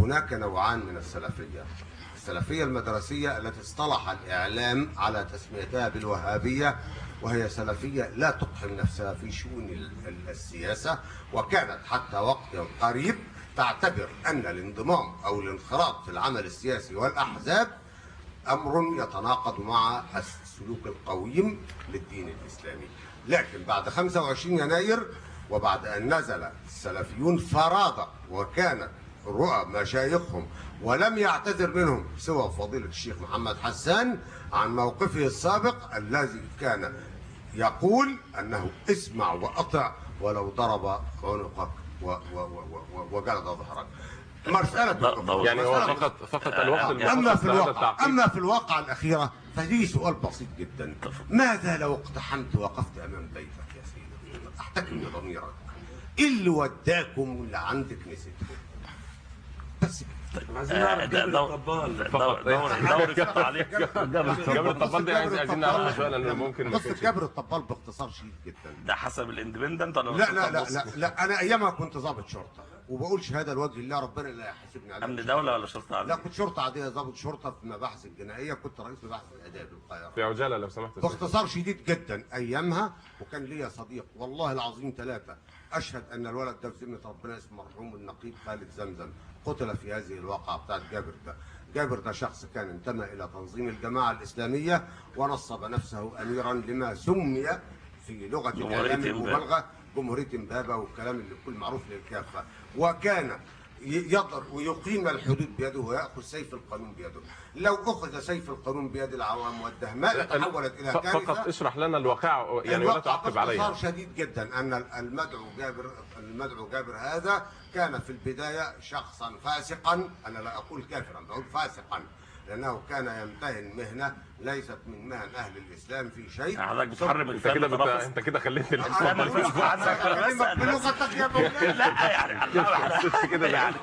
هناك نوعان من السلفية: السلفية المدرسية التي اصطلح الإعلام على تسميتها بالوهابية، وهي سلفية لا تقحم نفسها في شؤون السياسة، وكانت حتى وقت قريب تعتبر أن الانضمام أو الانخراط في العمل السياسي والأحزاب أمر يتناقض مع السلوك القويم للدين الإسلامي. لكن بعد 25 يناير وبعد أن نزل السلفيون فرادى وكانت رؤى مشايخهم ولم يعتذر منهم سوى فضيلة الشيخ محمد حسان عن موقفه السابق الذي كان يقول أنه اسمع وأطع ولو ضرب عنقك وجلد ظهرك. مسألة يعني هو فقط الوقت. أما في الواقعة الأخيرة فدي سؤال بسيط جدا: ماذا لو اقتحمت وقفت أمام بيتك يا سيدي؟ أحتكم لضميرك، إيه اللي وداكم واللي عندك نسيتكم؟ بس طيب. عايزين نعرف جابر الطبال فقط. دوري في التعليق. جابر الطبال ده عايزين نعرفه شوية لانه ممكن. قصة جابر الطبال باختصار شديد جدا. ده حسب الاندبندنت ولا لا لا لا لا لا، انا ايامها كنت ضابط شرطه، وبقول شهادة لوجه الله ربنا لا يحاسبني عليها. امن دولة ولا شرطه عادية؟ لا، كنت شرطه عادية، ضابط شرطه في المباحث الجنائية، كنت رئيس مباحث الاداب بالقاهرة. في عجالة لو سمحت. باختصار شديد جدا ايامها، وكان ليا صديق والله العظيم ثلاثة، اشهد ان الولد ده في ذمه ربنا، اسمه مرحوم النقيب خالد زمزم، قتل في هذه الواقعة بتاعت جابر ده. جابر ده شخص كان انتمى الى تنظيم الجماعة الاسلامية ونصب نفسه اميرا لما سمي في لغة الاعلام المبالغة جمهورية امبابه، والكلام اللي كل معروف للكافه، وكان يضرب ويقيم الحدود بيده ويأخذ سيف القانون بيده. لو أخذ سيف القانون بيد العوام والدهماء لتحولت إلى كارثة. فقط اشرح لنا الواقعة يعني ولا تعقب عليها. باختصار شديد جدا أن المدعو جابر هذا كان في البداية شخصا فاسقا، أنا لا أقول كافرا، بقول فاسقا، لأنه كان يمتهن مهنة ليست من مهن أهل الإسلام في شيء. حضرتك بتحرم الفن. أنت كده خليت بلغتك يا مولانا. لا يعني كده يعني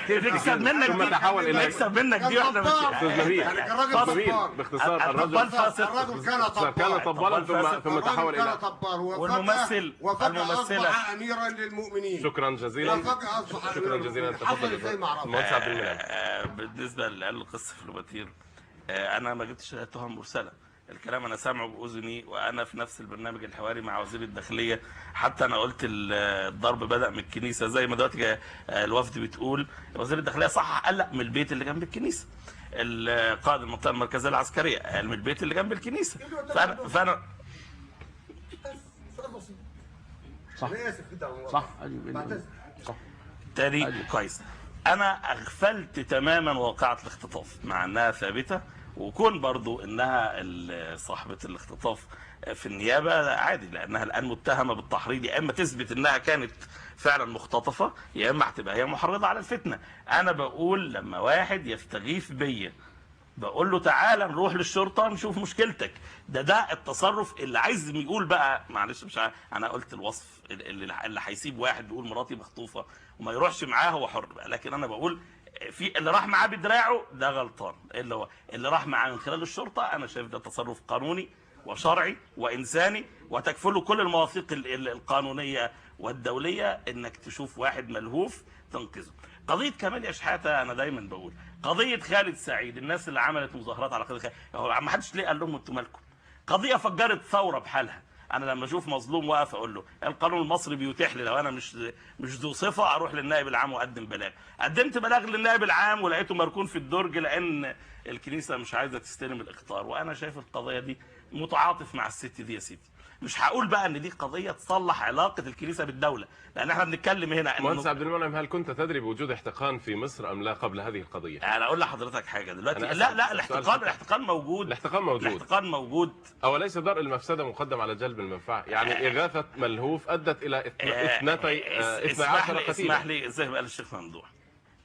نكسب منك دي، نكسب منك دي واحنا مش الراجل باختصار. الرجل كان طبالا ثم تحول إلى والممثل الممثلة أصبح أميرا للمؤمنين. شكرا جزيلا، شكرا جزيلا. تفضل المهندس عبد المنعم. بالنسبة للقصة في فلوباتير، أنا ما جبتش تهم مرسلة، الكلام أنا سامعه بأذني وأنا في نفس البرنامج الحواري مع وزير الداخلية. حتى أنا قلت الضرب بدأ من الكنيسة زي ما دلوقتي الوفد بتقول. وزير الداخلية صح قال لا، من البيت اللي جنب الكنيسة. قائد المنطقة المركزية العسكرية قال من البيت اللي جنب الكنيسة. فأنا صح صح صح تاني كويس. أنا أغفلت تماما واقعة الاختطاف مع أنها ثابتة، وكون برضو أنها صاحبة الاختطاف في النيابة عادي، لأنها الآن متهمة بالتحريض، يا إما تثبت أنها كانت فعلا مختطفة يا إما هتبقى هي محرضة على الفتنة. أنا بقول لما واحد يستغيث بيا بقول له تعالى نروح للشرطة نشوف مشكلتك، ده التصرف اللي عايز يقول بقى. معلش مش انا قلت الوصف اللي هيسيب واحد بيقول مراتي مخطوفه وما يروحش معاه هو حر بقى، لكن انا بقول في اللي راح معاه بدراعه ده غلطان، اللي هو اللي راح معاه من خلال الشرطة انا شايف ده تصرف قانوني وشرعي وانساني، وتكفله كل المواثيق القانونية والدولية انك تشوف واحد ملهوف تنقذه. قضية كمال شحاته انا دايما بقول قضية خالد سعيد، الناس اللي عملت مظاهرات على قضية خالد، هو ما حدش ليه قال لهم انتوا مالكم؟ قضية فجرت ثورة بحالها. انا لما اشوف مظلوم واقف اقول له القانون المصري بيتيح لي لو انا مش ذو صفة اروح للنائب العام واقدم بلاغ. قدمت بلاغ للنائب العام ولقيته مركون في الدرج لان الكنيسة مش عايزه تستلم الاخطار. وانا شايف القضية دي متعاطف مع الست دي يا سيدي. مش هقول بقى ان دي قضية تصلح علاقة الكنيسة بالدولة، لان احنا بنتكلم هنا. مهندس عبد المنعم، هل كنت تدري بوجود احتقان في مصر ام لا قبل هذه القضية؟ انا اقول لحضرتك حاجة دلوقتي. لا لا، الاحتقان موجود، الاحتقان موجود، الاحتقان موجود. اوليس درء المفسدة مقدم على جلب المنفعة؟ يعني اغاثه ملهوف ادت الى 12 قتيلا. اسمح لي، زي ما قال الشيخ ممدوح،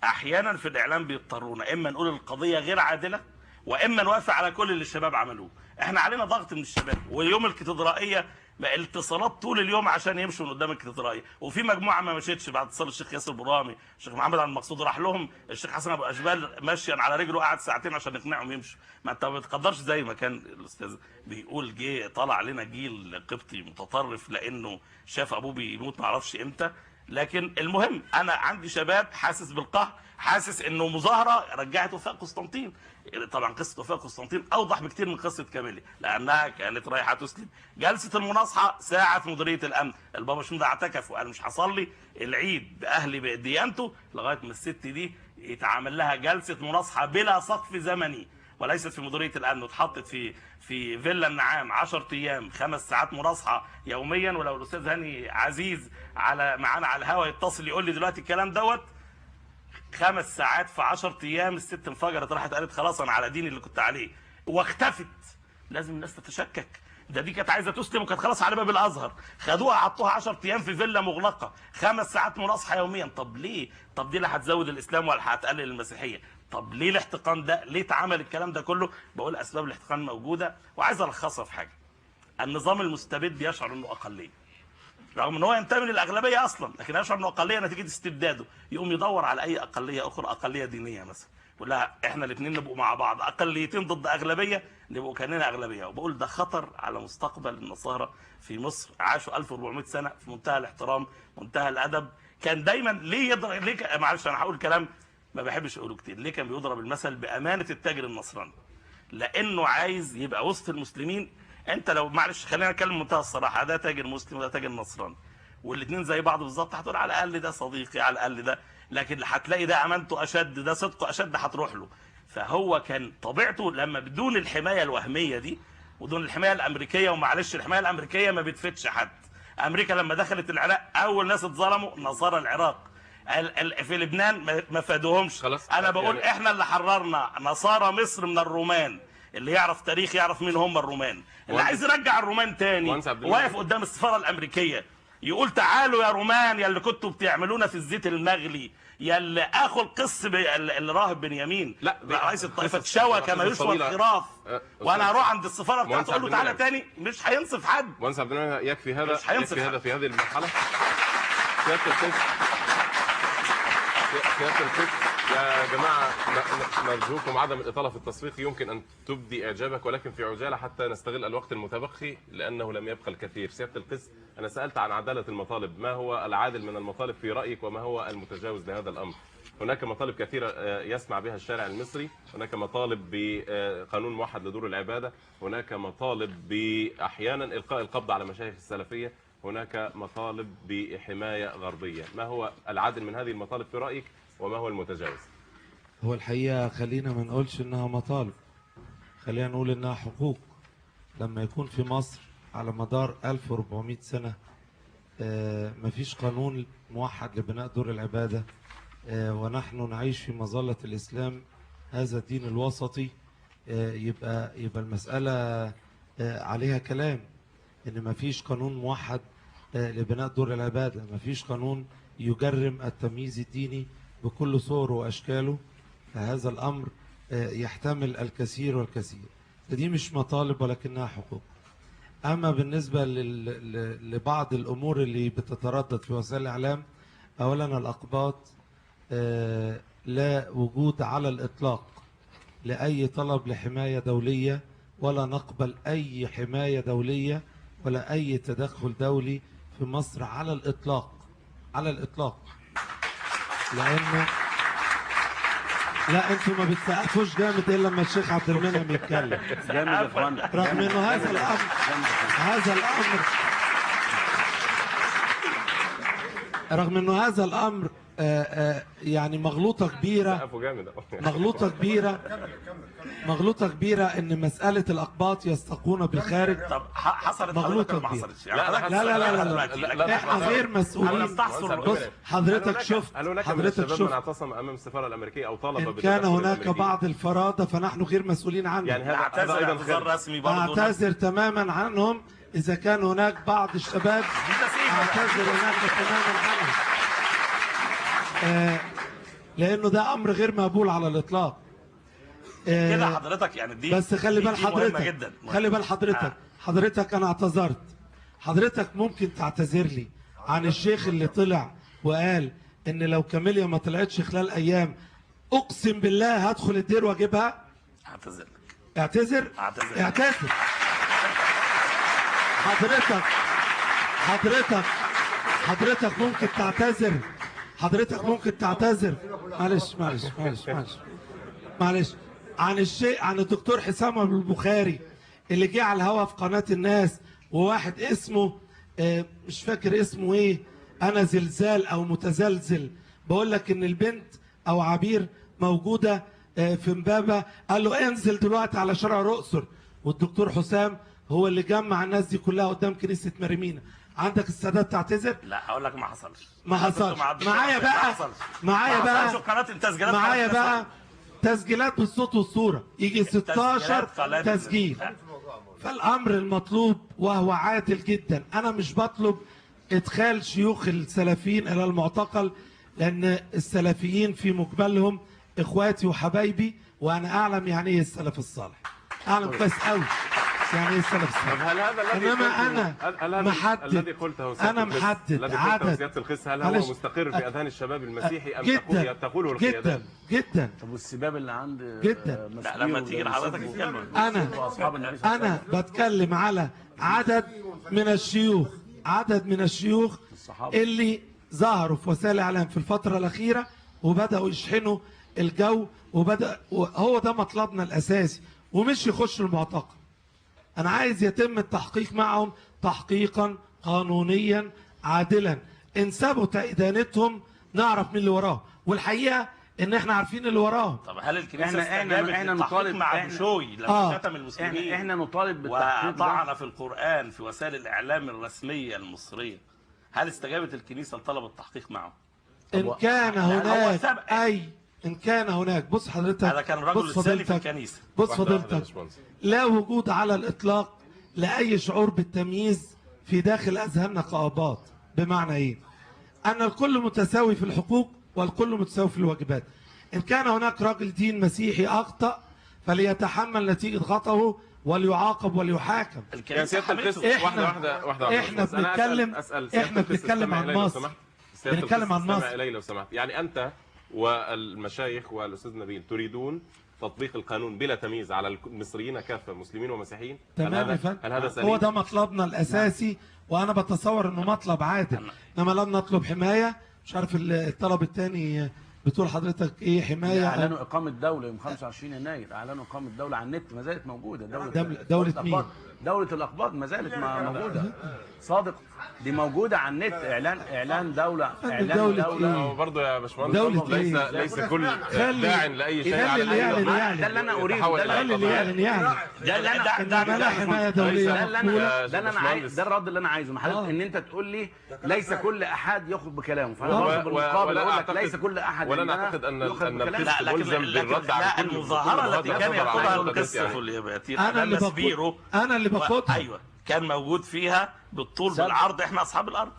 احيانا في الاعلام بيضطرونا اما نقول القضية غير عادلة واما نوافق على كل اللي الشباب عملوه. احنا علينا ضغط من الشباب، ويوم الكاتدرائيه الاتصالات طول اليوم عشان يمشوا من قدام الكاتدرائيه، وفي مجموعة ما مشيتش بعد اتصال الشيخ ياسر برامي، الشيخ محمد عبد المقصود راح لهم، الشيخ حسن ابو اشبال ماشيا على رجله قعد ساعتين عشان يقنعهم يمشوا. ما انت ما بتقدرش، زي ما كان الاستاذ بيقول جه طلع علينا جيل قبطي متطرف لانه شاف ابوه بيموت ما اعرفش امتى. لكن المهم انا عندي شباب حاسس بالقهر، حاسس انه مظاهره رجعت وفاء قسطنطين. طبعا قصة وفاء قسطنطين اوضح بكتير من قصة كاميليا لانها كانت رايحة تسلم. جلسه المناصحة ساعة في مديرية الامن، البابا شنودة اعتكف وقال مش هصلي العيد باهلي بديانته لغاية ما الست دي يتعامل لها جلسه مناصحه بلا سقف زمني، وليست في مديرية الامن، واتحطت في فيلا النعام 10 ايام 5 ساعات مناصحه يوميا. ولو الاستاذ هاني عزيز على معانا على الهوا يتصل يقول لي دلوقتي الكلام دوت، 5 ساعات في 10 ايام الست انفجرت، راحت قالت خلاص انا على ديني اللي كنت عليه، واختفت. لازم الناس تتشكك، ده دي كانت عايزه تسلم وكانت خلاص على باب الازهر، خدوها حطوها 10 ايام في فيلا مغلقة، 5 ساعات مناصحه يوميا. طب ليه؟ طب دي لا هتزود الاسلام ولا هتقلل المسيحية؟ طب ليه الاحتقان ده؟ ليه اتعمل الكلام ده كله؟ بقول اسباب الاحتقان موجودة، وعايز الخصها في حاجة. النظام المستبد يشعر انه اقلية، رغم ان هو ينتمي للاغلبيه اصلا، لكن يشعر انه اقلية نتيجة استبداده، يقوم يدور على اي اقلية اخرى، اقلية دينية مثلا، يقول لها احنا الاثنين نبقوا مع بعض، اقليتين ضد اغلبية نبقوا كاننا اغلبية. وبقول ده خطر على مستقبل النصارى في مصر، عاشوا 1400 سنة في منتهى الاحترام، منتهى الادب. كان دايما ليه يضرب، ليه معلش انا هقول كلام ما بحبش اقوله كتير، ليه كان بيضرب المثل بامانه التاجر النصراني؟ لانه عايز يبقى وسط المسلمين. انت لو معلش خلينا نتكلم بمنتهى الصراحة، ده تاجر مسلم وده تاجر نصراني، والاثنين زي بعض بالظبط، هتقول على الاقل ده صديقي، على الاقل ده، لكن هتلاقي ده امانته اشد، ده صدقه اشد، هتروح له. فهو كان طبيعته لما بدون الحماية الوهمية دي ودون الحماية الامريكية، ومعلش الحماية الامريكية ما بتفتش حد. امريكا لما دخلت العراق اول ناس اتظلموا نصارى العراق، في لبنان ما فادوهمش. انا بقول يعني احنا اللي حررنا نصارى مصر من الرومان، اللي يعرف تاريخ يعرف مين هم الرومان، اللي عايز يرجع الرومان تاني واقف قدام السفارة الامريكية يقول تعالوا يا رومان يا اللي كنتوا بتعملونا في الزيت المغلي، يا اللي اخو القس الراهب بنيامين رئيس الطائفة اتشوى كما يشوى الخراف، وانا هروح عند السفارة بتاعته اقول له تعالى تاني، مش هينصف حد. مهندس عبد المنعم يكفي هذا، يكفي هذا في هذه المرحلة. سيادة القس، سيادة القس يا جماعة نرجوكم عدم الإطالة في التصفيق، يمكن أن تبدي إعجابك ولكن في عجالة حتى نستغل الوقت المتبقي لأنه لم يبقى الكثير. سيادة القس، أنا سألت عن عدالة المطالب، ما هو العادل من المطالب في رأيك وما هو المتجاوز لهذا الأمر؟ هناك مطالب كثيرة يسمع بها الشارع المصري، هناك مطالب بقانون موحد لدور العبادة، هناك مطالب بأحيانا إلقاء القبض على مشايخ السلفية، هناك مطالب بحماية غربية. ما هو العادل من هذه المطالب في رأيك وما هو المتجاوز؟ هو الحقيقة خلينا ما نقولش إنها مطالب، خلينا نقول إنها حقوق. لما يكون في مصر على مدار 1400 سنة مفيش قانون موحد لبناء دور العبادة، ونحن نعيش في مظلة الإسلام هذا الدين الوسطي، يبقى المسألة عليها كلام. إن مفيش قانون موحد لبناء دور العبادة، مفيش قانون يجرم التمييز الديني بكل صوره وأشكاله، فهذا الأمر يحتمل الكثير والكثير. فدي مش مطالب ولكنها حقوق. أما بالنسبة لبعض الأمور اللي بتتردد في وسائل الإعلام، أولا الأقباط لا وجود على الإطلاق لأي طلب لحماية دولية، ولا نقبل أي حماية دولية ولا أي تدخل دولي في مصر على الإطلاق، على الإطلاق. لأنه لا، أنتوا ما بتسقفوش جامد إلا لما الشيخ عبد المنعم يتكلم. جامد يا إخوانا، رغم إنه هذا الأمر، هذا الأمر، رغم إنه هذا الأمر يعني مغلوطة كبيرة، مغلوطة كبيرة، مغلوطة كبيرة إن مسألة الأقباط يستقون بالخارج. طب حصلت مغلوطة ما حصلتش؟ لا لا لا لا لا، احنا غير مسؤولين. بص حضرتك شفت، حضرتك شفت من اعتصم أمام السفارة الأمريكية أو طالب إن كان هناك بعض الفرادة فنحن غير مسؤولين عنهم. يعني هذا أيضا اعتذار رسمي برضه، أعتذر تماما عنهم. إذا كان هناك بعض الشباب أعتذر هناك تماما عنهم، لأنه ده أمر غير مقبول على الإطلاق. كده حضرتك يعني دي، بس خلي بال حضرتك، خلي بال حضرتك، حضرتك أنا اعتذرت، حضرتك ممكن تعتذر لي عن الشيخ اللي طلع وقال إن لو كاميليا ما طلعتش خلال أيام أقسم بالله هدخل الدير وأجيبها؟ اعتذر لك. اعتذر؟ اعتذر. اعتذر. حضرتك، حضرتك، حضرتك ممكن تعتذر، حضرتك ممكن تعتذر، معلش معلش معلش معلش معلش، عن الشيء، عن الدكتور حسام ابو البخاري اللي جه على الهوا في قناة الناس، وواحد اسمه مش فاكر اسمه ايه، انا زلزال او متزلزل، بقول لك ان البنت او عبير موجودة في امبابة، قال له انزل دلوقتي على شارع الاقصر، والدكتور حسام هو اللي جمع الناس دي كلها قدام كنيسة مريمينا. عندك السادات تعتذر؟ لا هقول لك ما حصلش، ما حصلش. معايا بقى، معايا بقى، معايا بقى تسجيلات بالصوت والصورة، يجي 16 تسجيل. فالأمر المطلوب وهو عادل جدا، أنا مش بطلب إدخال شيوخ السلفيين إلى المعتقل، لأن السلفيين في مجملهم إخواتي وحبايبي، وأنا أعلم يعني إيه السلف الصالح، أعلم كويس أوي يعني إيه السلف الصالح. هل هذا الذي إنما أنا محدد، الذي قلته أنا محدد عدد سيادة القس، هل هو مستقر في أذهان الشباب المسيحي أم تقوله القيادات؟ جدا جدا. طب والسباب اللي عند جدا. لا لما تيجي لحضرتك تتكلم. أنا بتكلم على عدد من الشيوخ، عدد من الشيوخ اللي ظهروا في وسائل الإعلام في الفترة الأخيرة وبدأوا يشحنوا الجو، وبدأ هو ده مطلبنا الأساسي، ومش يخشوا المعتقل. أنا عايز يتم التحقيق معهم تحقيقا قانونيا عادلا، إن ثبت إدانتهم نعرف مين اللي وراهم، والحقيقة إن إحنا عارفين اللي وراهم. طب هل الكنيسة استجابت للتحقيق مع بشوي لما شتم المسلمين؟ إحنا نطالب بالتحقيق وطعن في القرآن في وسائل الإعلام الرسمية المصرية، هل استجابت الكنيسة لطلب التحقيق معه؟ إن كان هناك أي، إن كان هناك، بص حضرتك، هذا كان رجل السلفي في الكنيسة. بص فضيلتك، لا وجود على الإطلاق لأي شعور بالتمييز في داخل أذهاننا كآباط. بمعنى إيه؟ أن الكل متساوي في الحقوق والكل متساوي في الواجبات. إن كان هناك رجل دين مسيحي أخطأ فليتحمل نتيجة خطأه وليعاقب وليحاكم. إحنا بنتكلم، إحنا بنتكلم عن مصر، بنتكلم عن مصر. إلي لو سمحت، يعني أنت والمشايخ والأستاذ نبيل تريدون تطبيق القانون بلا تمييز على المصريين كافة، مسلمين ومسيحيين. تمام يا فندم، هل هذا سليم؟ هو ده مطلبنا الأساسي، وأنا بتصور إنه مطلب عادل. إنما لم نطلب حماية، مش عارف الطلب الثاني بتقول حضرتك إيه؟ حماية. أعلنوا إقامة دولة يوم 25 يناير، أعلنوا إقامة دولة على النت، ما زالت موجودة. دولة مين؟ دولة الأقباط ما زالت موجودة. صادق، دي موجودة على النت، إعلان دولة، إعلان دولة. برضه يا باشمهندس ليس كل داع لأي شيء. خلي اللي يعلن يعلن، ده اللي أنا أريده، ده اللي يعلن يعلن، ده حماية دولية. ده اللي أنا عايز، ده الرد اللي أنا عايزه من حضرتك، إن أنت تقول لي ليس كل أحد يأخذ بكلامه، فأنا برضه بالمقابل أقول لك ليس كل أحد. ولا أعتقد أن القس ملزم بالرد على كل المظاهرة التي كان يقودها القس في الياباتير. أنا اللي باخدها. أيوه، كان موجود فيها بالطول بالعرض، احنا اصحاب الارض،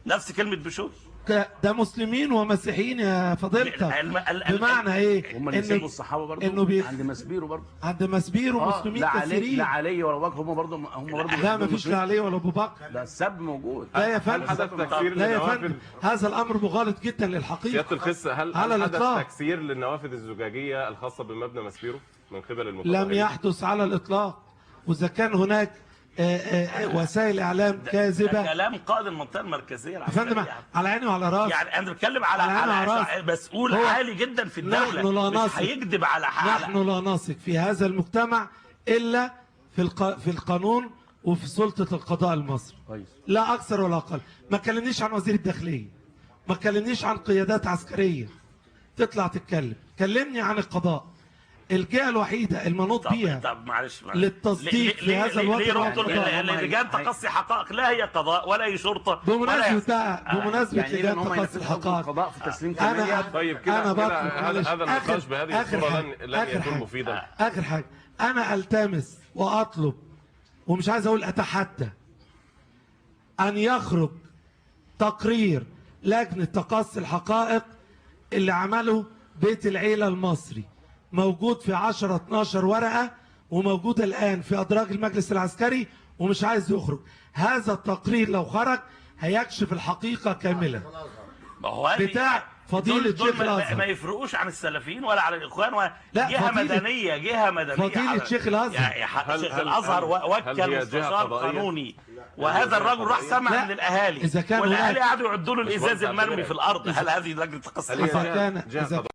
نفس كلمة بشوي. ده مسلمين ومسيحيين يا فضيلتك. بمعنى ايه؟ هم اللي سيبوا الصحابة برضه انه عند مسبيرو برضه، عند مسبيرو مسلمين كثيرين. لا علي ولا ابو بكر، هم برضه، هم برضه. لا ما فيش لا علي ولا ابو بكر، لا السب موجود. لا يا فندم، لا يا فندم، هذا الامر مغالط جدا للحقيقة. سيادة القس، هل حدث تكسير للنوافذ الزجاجيه الخاصة بمبنى مسبيرو من قبل المتظاهرين؟ لم يحدث على الاطلاق. واذا كان هناك وسائل اعلام كاذبة، كلام قائد المنطقة المركزية يا فندم، على عيني وعلى راسي. يعني انا بتكلم على مسؤول عالي جدا في الدولة، نحن لا نثق، هيكذب على حاله. نحن لا نثق في هذا المجتمع الا في القانون وفي سلطة القضاء المصري، لا اكثر ولا اقل. ما تكلمنيش عن وزير الداخلية، ما تكلمنيش عن قيادات عسكرية تطلع تتكلم، كلمني عن القضاء. الجهة الوحيدة المنوط بيها. طب معلش للتصديق في هذا الوقت، لجان تقصي حقائق لا هي قضاء ولا هي شرطه. بمناسبة يعني لجان تقصي الحقائق في تسليم كاميليا. طيب كده هذا النقاش بهذه الصورة لن يكون مفيدا. اخر حاجة، انا التمس واطلب، ومش عايز اقول اتحدى، ان يخرج تقرير لجنة تقصي الحقائق اللي عمله بيت العيلة المصري، موجود في 10-12 ورقة، وموجود الآن في أدراج المجلس العسكري، ومش عايز يخرج. هذا التقرير لو خرج هيكشف الحقيقة كاملة. بتاع فضيلة شيخ الازهر ما يفرقوش عن السلفيين ولا على الاخوان ولا. لا، جهة مدنية، جهة مدنية. فضيلة شيخ الازهر، شيخ الازهر وكل مستشار قانوني، وهذا الرجل راح سمع من الاهالي، والاهالي قعدوا يعدوا له الازاز المرمي في الارض. هل هذه لجنة التقصي؟ اذا كان